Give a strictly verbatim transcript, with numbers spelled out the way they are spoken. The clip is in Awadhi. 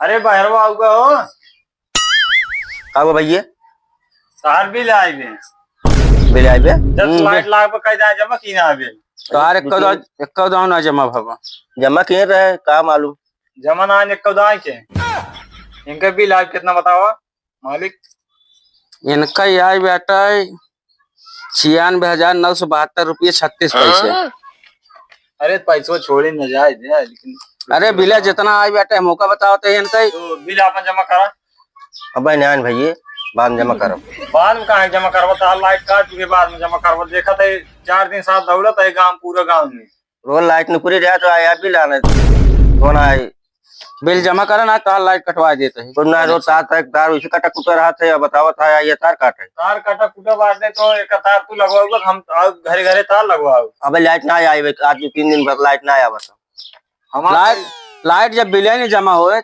अरे बहरवा आउगा हो। का हुआ भैया? तार बिल आइबे। बिल आइबे? जब हम्म, लाइट बे- लाग पे कह जाए जमा की ना आइबे। तार एक कदम, एक कदम ना जमा भवा। जमा किए रहे, का मालूम? जमा ना एक कदम के। इनका बिल आइबे कितना बतावा मालिक? इनका ही आइबे बेटा छियानबे हजार नौ सौ बहत्तर रुपये छत्तीस पैसे। अरे पैसवा छोड़े न जाए दे, लेकिन अरे बिला जितना आइबे बेटा हमका बताओ तो इनका ही। तो बिल आपन जमा करा। अब नान भैया, बाद में जमा करब। बाद में काहे जमा करबा? तार लाइट काट के बाद में जमा करबा। देखत है चार दिन साथ दौड़त है गांव, पूरा गांव में। रोज लाइट नुकरी रहा तो आया बिल आने। कौन आए? बिल जमा करा ना, तार लाइट कटवा देते हैं। तो ना रोज तार तक तार उसी कटा कुटा रहा था, या बतावत है, ये तार काटे। तार काटा कुटा बांट दे तो एक तार तू लगवाओ, हम आओ घरे घरे तार लगवाओ। अबे लाइट ना आए, आज दो तीन दिन बाद लाइट ना आया बस। हमार लाइट, लाइट जब बिल ही नहीं जमा होए,